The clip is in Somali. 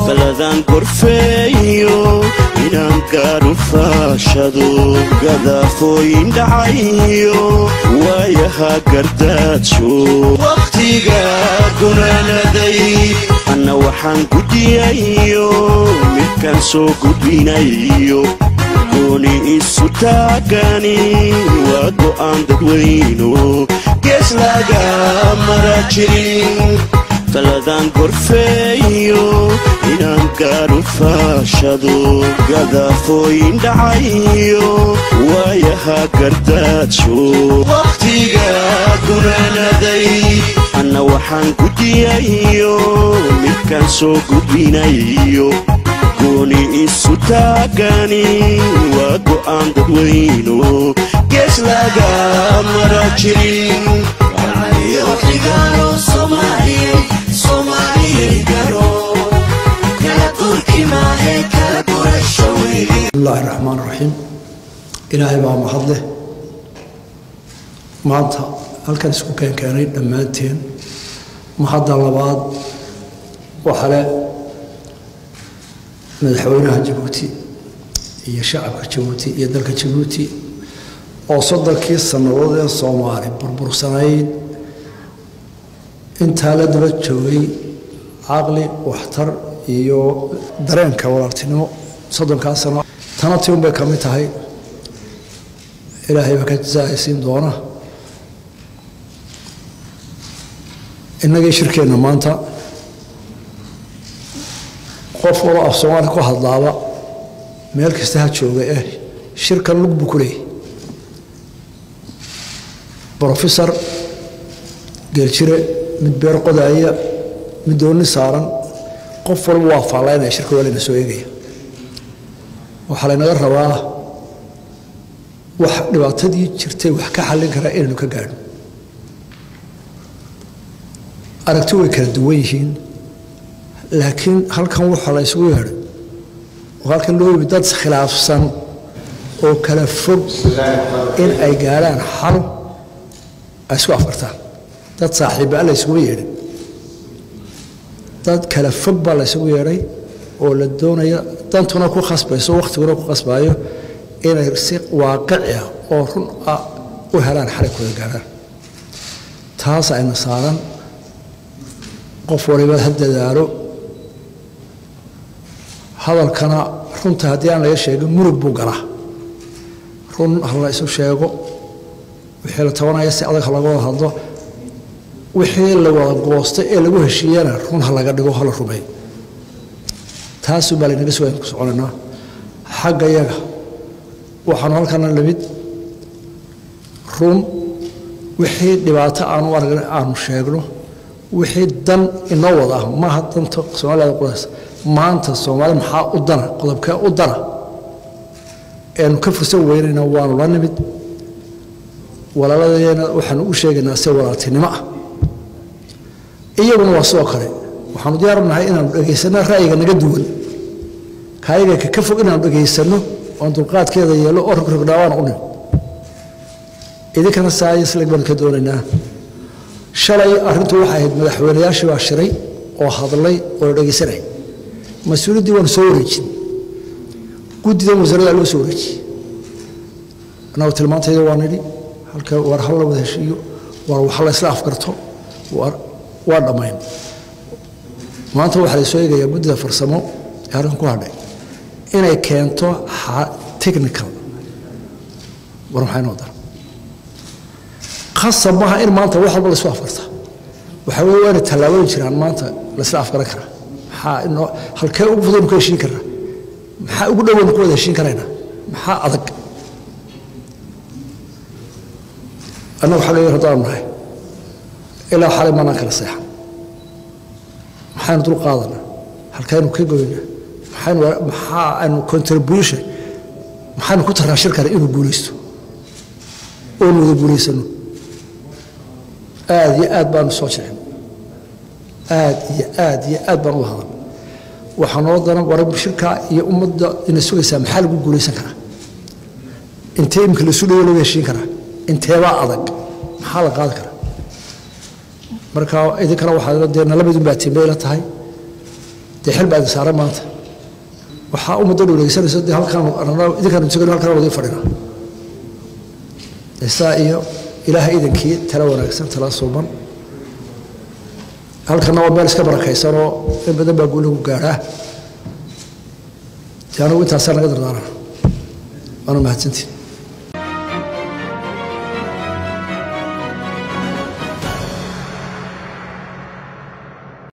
Taladan gorfeeyo inaan gaaru faashado, gadaafooyin dhacayo waayaha gardaadsho wakhtiga gunaanaday. Anna waxaan gudiyayo midkaan soo gudbinayo, gooni isu taagani waa go'aan dadweyno gees laga mara jirin. Taladan gorfeeyo inaan gaaru faashado, gadaafooyin dhacayo waayaha gardaadsho wakhtiga gunaanaday. Anna waxaan gudiyayo midkaan soo gudbinayo, gooni isu taagani waa go'aan dadweyno gees laga mara jirin. Bismillahi raxmaan raxiim. Ilaahay baa mahad leh maanta halkan isku keenkeenay dhammaanteen. Mahadda labaad waxale madaxweynaha Jabuuti iyo shacabka Jabuuti iyo dalka Jabuuti oo 30kii sannadood ee Soomaali burbursanayd intaa la daba joogay caqli, waxtar iyo dareenka walaaltinimo 30kaa sano. Tana ti un bay ka mid tahay. Ilaahay baa ka jasaaysiin doona. Innagii shirkeenna maanta, qof waloo af Soomaali ku hadlaaba meel kasta ha jooga shirkan lug buu ku leeyahy. Brofesor geeljire, mid beer qodaaya, mid dooni saaran, qof walba waa faallaynaya shirka, waa layna soo eegaya. Waxaa laynaga rabaa wax dhibaatadii jirtay wax ka xallin karaa inaynu ka gaadhno. Aragti way kala duwan yihiin, laakiin halkan waxaa la isugu yeedhay oo halkan loo yimi dad khilaafsan oo kala fog in ay gaadhaan xal ay isku afgartaan. Dad saaxiibbaa la isugu yeedhay, dad kala fog baa la isugu yeedhay oo la doonaya, dantuna ku khasbayso, wakhtiguna ku khasbayo, inay si waaqici ah oo run ah u helaan xalay kooda gaadhaan. Taas ayna saaran, qof waliba ha dadaalo. Hadalkana runta haddii aan laga sheegin murug buu galaa. Run ha la isu sheego, wixii la tabanaya si adag ha laga wada hadlo, wixii la wada goostay ee lagu heshiiyana run ha laga dhigo, ha la rumeeyo. Taasuu baa laynaga sugaya ku soconaynaa. Xagga yaga waxaanu halkana lamid run, wixii dhibaato aanu aragna aanu sheegno, wixii dan inoo wada ah. Maaha danta Soomaalida qodaas maanta, Soomaali maxaa u dana, qodobkee u dana eenu ka fursan weynayna waanu la nimid. Walaaladeena waxaanu u sheegaynaa si walaaltinimo ah, iyaguna waa sidoo kale. Waxaanu diyaar nahay inaanu dhegaysano ra'yiga naga duwan, kaayaga ka fog inaanu dhegaysano oon dulqaadkeeda yeelo oo rogrognaa waanu u nimid. Idinkana saayislag baanu ka doonaynaa. Shalay arrintu waxay ahayd madaxweynayaashii baa shiray oo hadlay oo la dhegaysanay. Mas-uuliyaddii waanu soo wareejin, guddidan wasaaradda loo soo wareejiyey. Annagu tilmaantayda waa nidhi halka war hal la wada heshiiyo, war wax la isla afgarto, war waa dhammayn. Maanta waxaa la soo eegayaa guddida farsamo ee halkan ku hadhay inay keento technical. War maxay noo daran? Khasab maaha in maanta wax walba la isku afgarta. Waxaa weeye waa inay tallaabooyin jiraan maanta la isla afgaran karaa. Maxaa inoo halkee ugu fudud ku heshiin karnaa? Maxaa ugu dhoweyn ku wada heshiin karaynaa? Maxaa adag? Annagu xagga yar haddaanu nahay ilaa xalay maanaan kala seexan. Maxaynu dul qaadanaa? Halkaynu ka goynaa? Maxaynu maxaa aynu contribution maxaynu ku taraashir karaa inuu guulaysto oonu wada guulaysano? Aad iyo aad baanu soo jecin, aad iyo aad iyo aad baan uga hadal. Waxaa noo daran war shirka iyo ummadda ina sugaysaa. Maxaa lagu guulaysan karaa? Intee imika laisu dhawo laga heshiin karaa? Inteebaa adag? Maxaa la qaadi karaa? Marka idinkana waxaa dee nala midun baa timbay la tahay. Dee xil baa idin saaran maanta, waxaa ummadda dhow dhegeysanaysa. Dee halkaan idinkaanu sugano, halkaan wadiin fadhina saa iyo Ilaahay idankii, tala wanaagsan, tala suuban. Halkana waa meel iska barakaysanoo in badan baa guul lagu gaadhaa. Dee anigu intaasaa naga dardaaran, waana mahadsantiin.